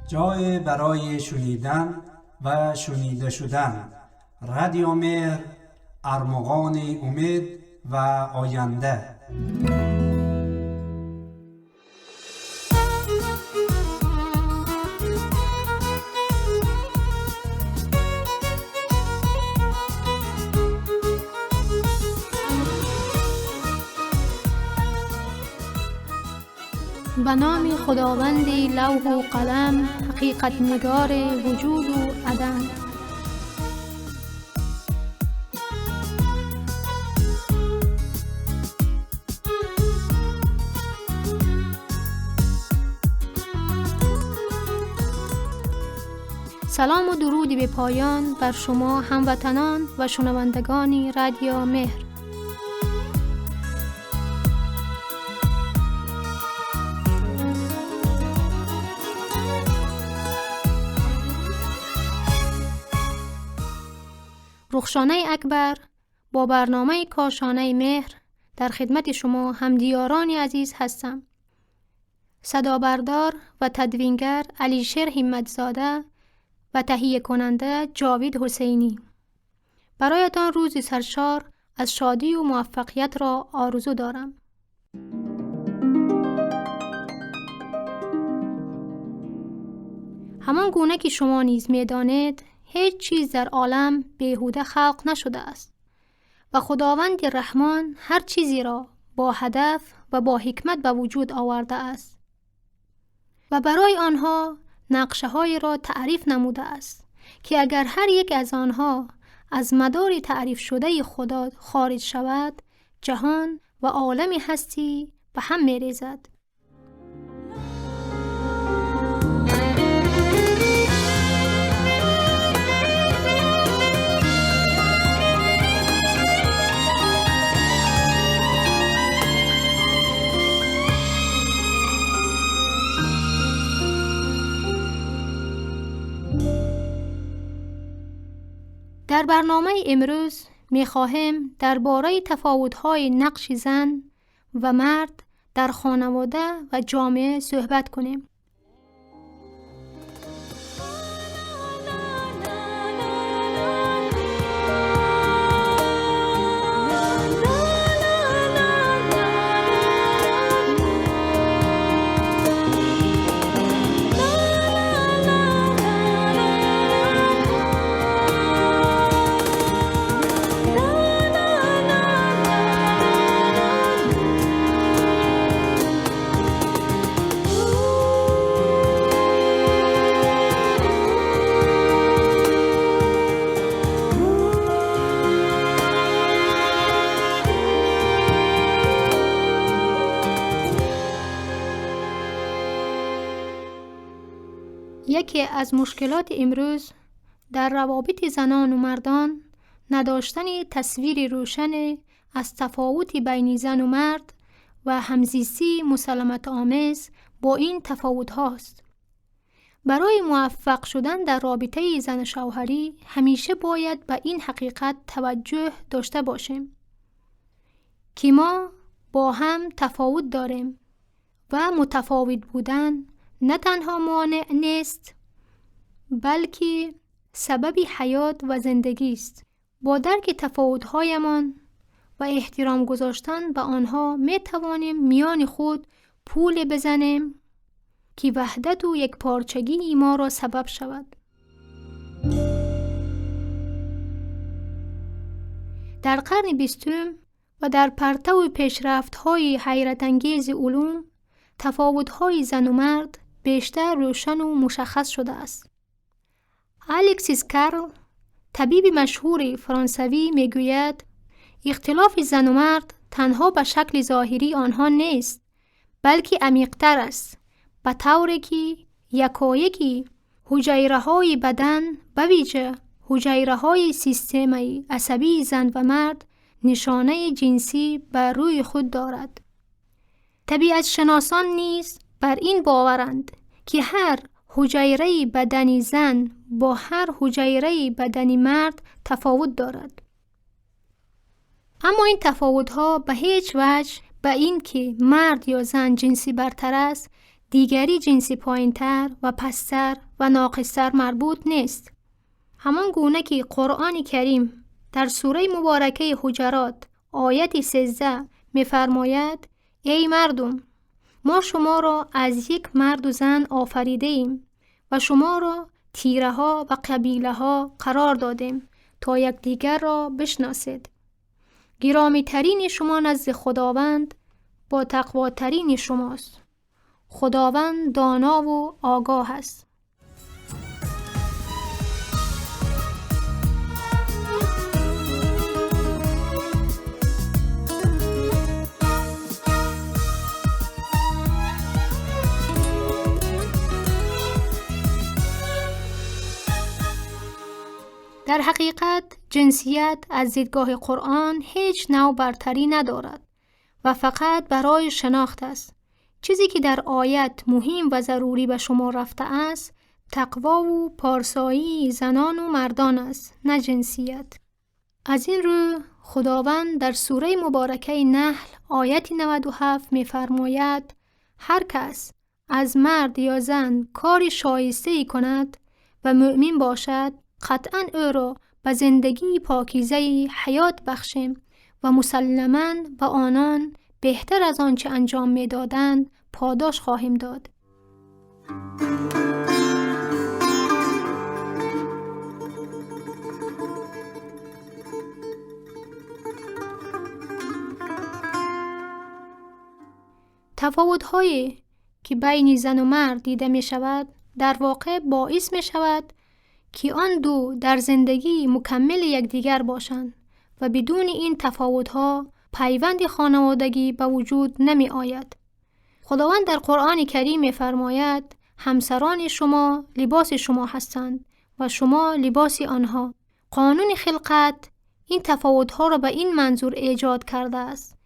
جای برای شنیدن و شنیده شدن. رادیو مهر، ارمغان امید و آینده. به نام خداوند لوح و قلم، حقیقت نگار وجود و عدم. سلام و درود به پایان بر شما هموطنان و شنوندگان رادیو مهر. رخشانه اکبر با برنامه کاشانه مهر در خدمت شما همدیاران عزیز هستم. صدابردار و تدوینگر علیشیر همتزاده و تهیه کننده جاوید حسینی. برایتان روزی سرشار از شادی و موفقیت را آرزو دارم. همان گونه که شما نیز می‌دانید، هیچ چیز در عالم بیهوده خلق نشده است و خداوند رحمان هر چیزی را با هدف و با حکمت به وجود آورده است و برای آنها نقشه های را تعریف نموده است که اگر هر یک از آنها از مدار تعریف شده خدا خارج شود، جهان و عالم هستی به هم می ریزد. در برنامه امروز می‌خواهیم درباره تفاوت‌های نقش زن و مرد در خانواده و جامعه صحبت کنیم. یکی از مشکلات امروز در روابط زنان و مردان نداشتن تصویر روشن از تفاوت بین زن و مرد و همزیستی مسالمت آمیز با این تفاوت هاست. برای موفق شدن در رابطه زن شوهری همیشه باید به این حقیقت توجه داشته باشیم که ما با هم تفاوت داریم و متفاوت بودن نه تنها مانع نیست، بلکه سبب حیات و زندگی است. با درک تفاوت‌هایمان و احترام گذاشتن به آنها می توانیم میان خود پول بزنیم که وحدت و یکپارچگی ما را سبب شود. در قرن بیستم و در پرتو پیشرفت‌های حیرت انگیز علوم، تفاوت‌های زن و مرد بیشتر روشن و مشخص شده است. الکسیس کارل، طبیب مشهور فرانسوی، میگوید اختلاف زن و مرد تنها به شکل ظاهری آنها نیست، بلکه عمیق‌تر است، به طوری که یکایکی حجیره‌های بدن، به ویژه حجیره‌های سیستم عصبی زن و مرد، نشانه جنسی بر روی خود دارد. طبیعت شناسان نیز بر این باورند که هر حجیره بدن زن با هر حجیره بدن مرد تفاوت دارد. اما این تفاوت‌ها به هیچ وجه به این که مرد یا زن جنسی برتر است دیگری جنسی پایینتر و پستر و ناقصتر مربوط نیست. همان گونه که قرآن کریم در سوره مبارکه حجرات آیت 13 می‌فرماید: ای مردم، ما شما را از یک مرد و زن آفریده ایم و شما را تیره ها و قبیله ها قرار دادیم تا یکدیگر را بشناسید. گرامی ترین شما نزد خداوند با تقواترین شماست. خداوند دانا و آگاه است. در حقیقت جنسیت از دیدگاه قرآن هیچ نوع برتری ندارد و فقط برای شناخت است. چیزی که در آیت مهم و ضروری به شما رفته است، تقوا و پارسایی زنان و مردان است، نه جنسیت. از این رو خداوند در سوره مبارکه نحل آیت 97 می‌فرماید: هر کس از مرد یا زن کاری شایسته کند و مؤمن باشد، قطعاً او را به زندگی پاکیزه حیات بخشیم و مسلماً به آنان بهتر از آنچه انجام می‌دادند پاداش خواهیم داد. تفاوت‌هایی که بین زن و مرد دیده می‌شود در واقع باعث می‌شود که آن دو در زندگی مکمل یکدیگر باشند و بدون این تفاوت‌ها پیوند خانوادگی به وجود نمی آید. خداوند در قرآن کریم می فرماید: همسران شما لباس شما هستند و شما لباس آنها. قانون خلقت این تفاوت‌ها را به این منظور ایجاد کرده است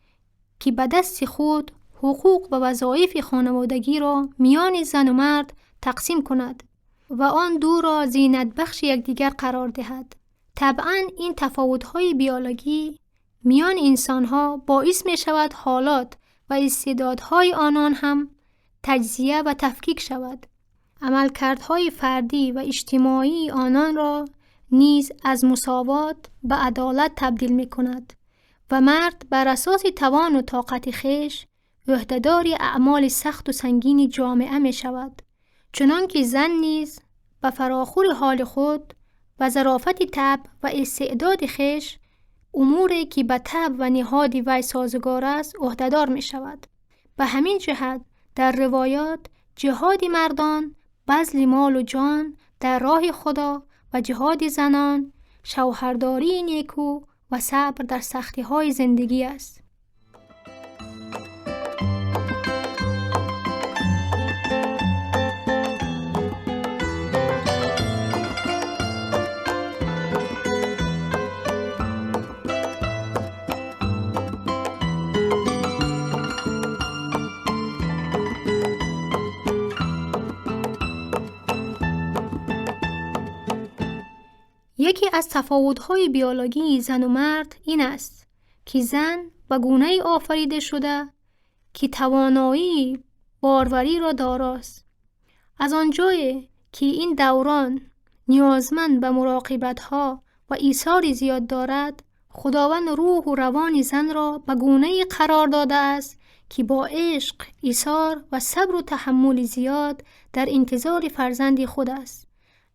که به دست خود حقوق و وظایف خانوادگی را میان زن و مرد تقسیم کند و آن دو را زینت بخش یکدیگر قرار دهد. طبعاً این تفاوت‌های بیولوژی میان انسان‌ها باعث می‌شود حالات و استعدادهای آنان هم تجزیه و تفکیک شود. عملکردهای فردی و اجتماعی آنان را نیز از مساوات به عدالت تبدیل می‌کند و مرد بر اساس توان و طاقت خویش عهده‌دار اعمال سخت و سنگین جامعه می‌شود، چنانکه زن نیز به فراخور حال خود و ظرافت طبع و استعداد خویش اموری که به طبع و نهاد وی سازگار است عهده‌دار می شود. به همین جهت در روایات جهاد مردان بذل مال و جان در راه خدا و جهاد زنان شوهرداری نیکو و صبر در سختی های زندگی است. یکی از تفاوت‌های بیولوژی زن و مرد این است که زن به گونه‌ای آفریده شده که توانایی باروری را داراست. از آنجایی که این دوران نیازمند به مراقبت‌ها و ایثار زیاد دارد، خداوند روح و روان زن را به گونه‌ای قرار داده است که با عشق، ایثار و صبر و تحمل زیاد در انتظار فرزند خود است.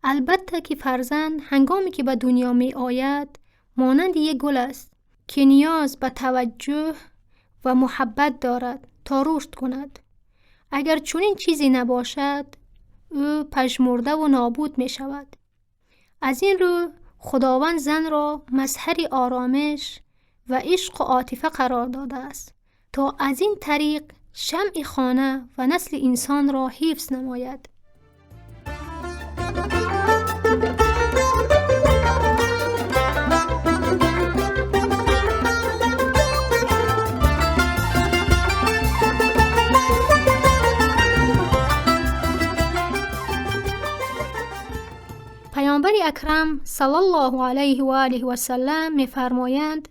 البته که فرزند هنگامی که به دنیا می آید مانند یک گل است که نیاز به توجه و محبت دارد تا رشد کند. اگر چنین چیزی نباشد او پژمرده و نابود می شود. از این رو خداوند زن را مظهر آرامش و عشق و عاطفه قرار داده است تا از این طریق شمع خانه و نسل انسان را حفظ نماید. پیامبر اکرم صلی الله علیه و آله و سلم می‌فرمایند: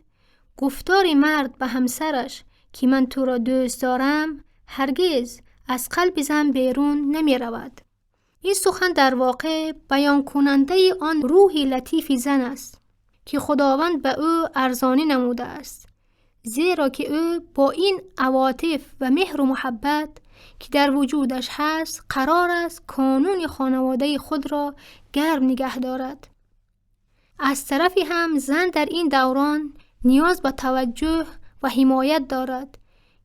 گفتار مرد به همسرش که من تو را دوست دارم هرگز از قلب زن بیرون نمی رود. این سخن در واقع بیان کننده آن روح لطیف زن است که خداوند به او ارزانی نموده است، زیرا که او با این عواطف و مهر و محبت که در وجودش هست قرار است کانون خانواده خود را گرم نگه دارد. از طرفی هم زن در این دوران نیاز به توجه و حمایت دارد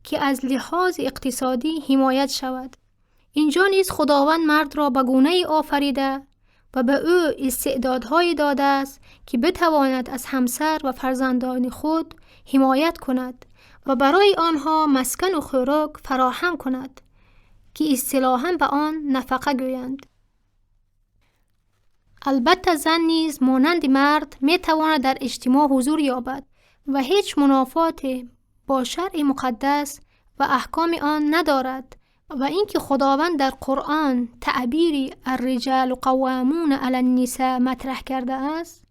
که از لحاظ اقتصادی حمایت شود. اینجا نیز خداوند مرد را به گونه‌ای آفریده و به او استعدادهایی داده است که بتواند از همسر و فرزندان خود حمایت کند و برای آنها مسکن و خوراک فراهم کند که اصطلاحاً به آن نفقه گویند. البته زن نیز مانند مرد می تواند در اجتماع حضور یابد و هیچ منافات با شرع مقدس و احکام آن ندارد و اینکه خداوند در قرآن تعبیر الرجال قوامون علی النساء مطرح کرده است،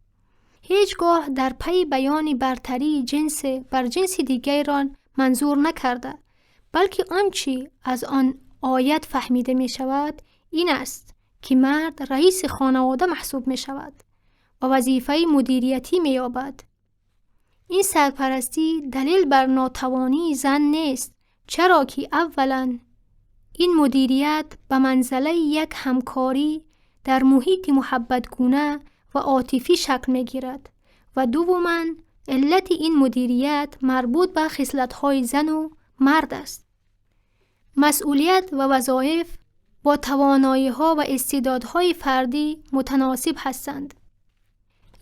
هیچگاه در پی بیان برتری جنس بر جنس دیگر را منظور نکرده، بلکه آنچه از آن آیت فهمیده می شود این است که مرد رئیس خانواده محسوب می شود و وظیفه مدیریتی می یابد. این سرپرستی دلیل بر ناتوانی زن نیست، چرا که اولاً این مدیریت به منزله یک همکاری در محیط محبتگونه و عاطفی شکل می گیرد و دوماً علت این مدیریت مربوط به خصلت‌های زن و مرد است. مسئولیت و وظایف با توانایی‌ها و استعدادهای فردی متناسب هستند.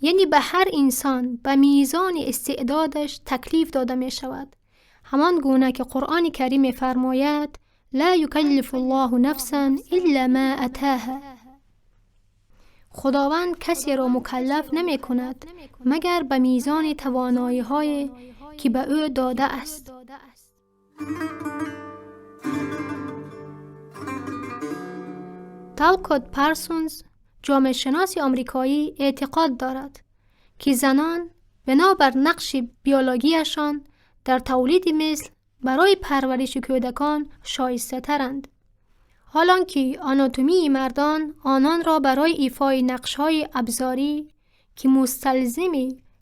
یعنی به هر انسان به میزان استعدادش تکلیف داده می شود. همان گونه که قرآن کریم می فرماید لا یکلف الله نفسا الا ما اتاها. خداوند کسی را مکلف نمی کند مگر به میزان توانایی های که به او داده است. تالکوت پارسونز، جامعه شناس آمریکایی، اعتقاد دارد که زنان بنابر نقش بیولوژیشان در تولید مثل برای پرورش کودکان شایسته ترند. حالان که آناتومی مردان آنان را برای ایفای نقش‌های ابزاری که مستلزم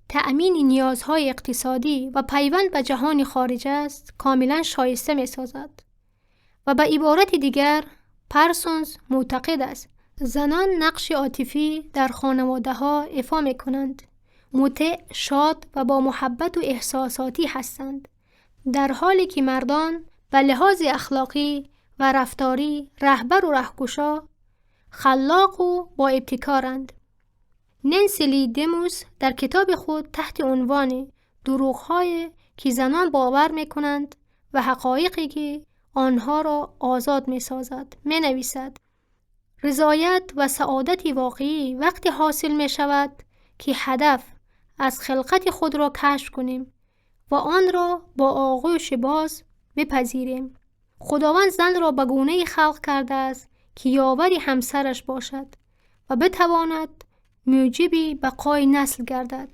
تأمین نیازهای اقتصادی و پیوند به جهان خارج است کاملا شایسته می‌سازد. و به عبارت دیگر پارسونز معتقد است زنان نقش عاطفی در خانواده‌ها ایفا می‌کنند، مطیع، شاد و با محبت و احساساتی هستند، در حالی که مردان به لحاظ اخلاقی و رفتاری رهبر و رهگشا، خلاق و با ابتکارند. نانسی لی دموس در کتاب خود تحت عنوان دروغ‌هایی که زنان باور می‌کنند و حقایقی که آنها را آزاد می‌سازد می‌نویسد: رضایت و سعادت واقعی وقتی حاصل می‌شود که هدف از خلقت خود را کشف کنیم و آن را با آغوش باز بپذیریم. خداوند زن را به گونه‌ای خلق کرده است که یاوری همسرش باشد و بتواند موجب بقای نسل گردد.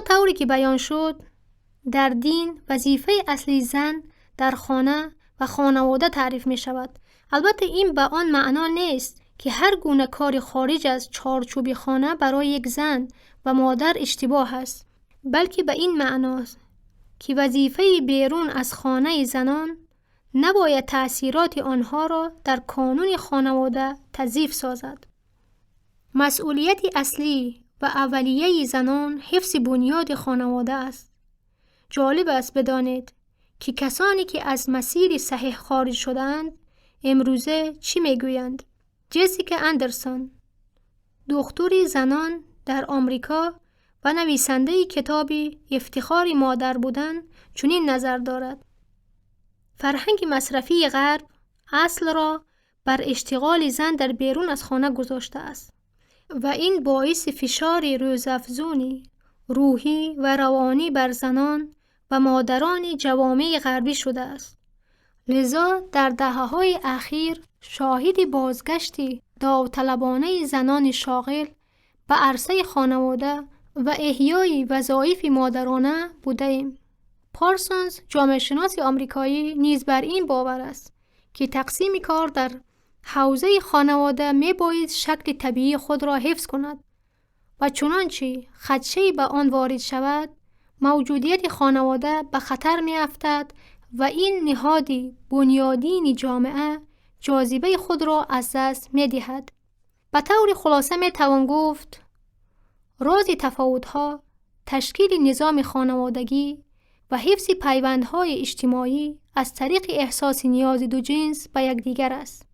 طوری که بیان شد، در دین وظیفه اصلی زن در خانه و خانواده تعریف می شود. البته این به آن معنا نیست که هر گونه کار خارج از چارچوب خانه برای یک زن و مادر اشتباه است، بلکه به این معناست که وظیفه بیرون از خانه زنان نباید تأثیرات آنها را در کانون خانواده تضعیف سازد. مسئولیت اصلی و اولیه زنان حفظ بنیاد خانواده است. جالب است بدانید که کسانی که از مسیر صحیح خارج شدند امروزه چی میگویند. جسیکا اندرسون، دکتر زنان در آمریکا و نویسنده کتاب افتخار مادر بودن، چنین نظر دارد: فرهنگ مصرفی غرب اصل را بر اشتغال زن در بیرون از خانه گذاشته است و این باعث فشار روزافزونی روحی و روانی بر زنان و مادران جوامع غربی شده است. لذا در دهه‌های اخیر شاهد بازگشت داوطلبانه زنان شاغل به عرصه خانواده و احیای وظایف مادرانه بوده‌ایم. پارسونز، جامعه شناس آمریکایی، نیز بر این باور است که تقسیم کار در حوزه خانواده می باید شکل طبیعی خود را حفظ کند و چنانچه خدشه‌ای به آن وارد شود، موجودیت خانواده به خطر می افتد و این نهاد بنیادین جامعه جاذبه خود را از دست می دهد. به طور خلاصه می توان گفت راز تفاوت‌ها، تشکیل نظام خانوادگی و حفظ پیوندهای اجتماعی از طریق احساس نیاز دو جنس به یکدیگر است.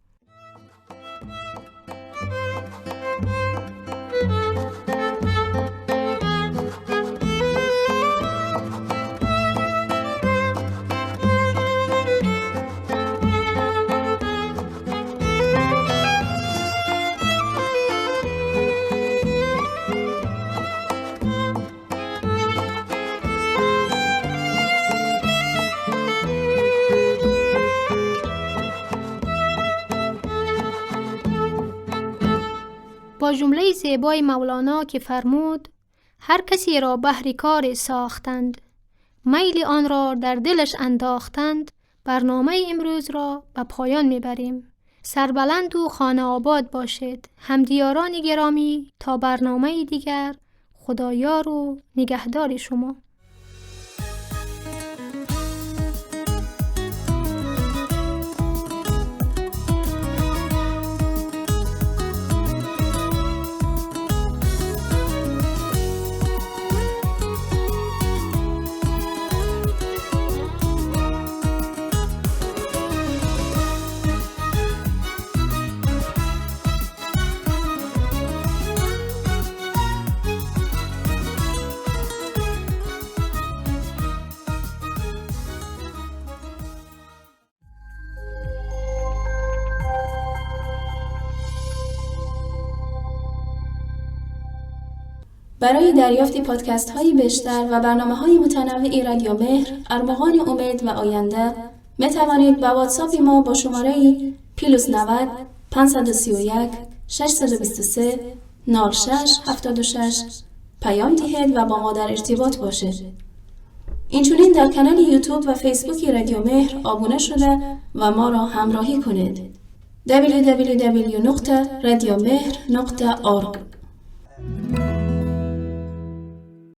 با جمله زیبای مولانا که فرمود هر کسی را بهر کار ساختند، میل آن را در دلش انداختند، برنامه امروز را به پایان میبریم. سربلند و خانه آباد باشید. همدیاران گرامی، تا برنامه دیگر، خدایار و نگهدار شما. برای دریافت پادکست های بیشتر و برنامه های متنوع رادیو مهر، ارمغان امید و آینده، می توانید با واتساپ ما با شماره +90 531 623 06 76 پیام دهید و با ما در ارتباط باشید. اینچنین در کانال یوتیوب و فیسبوک رادیو مهر آبونه شده و ما را همراهی کنید. www.radiomehr.org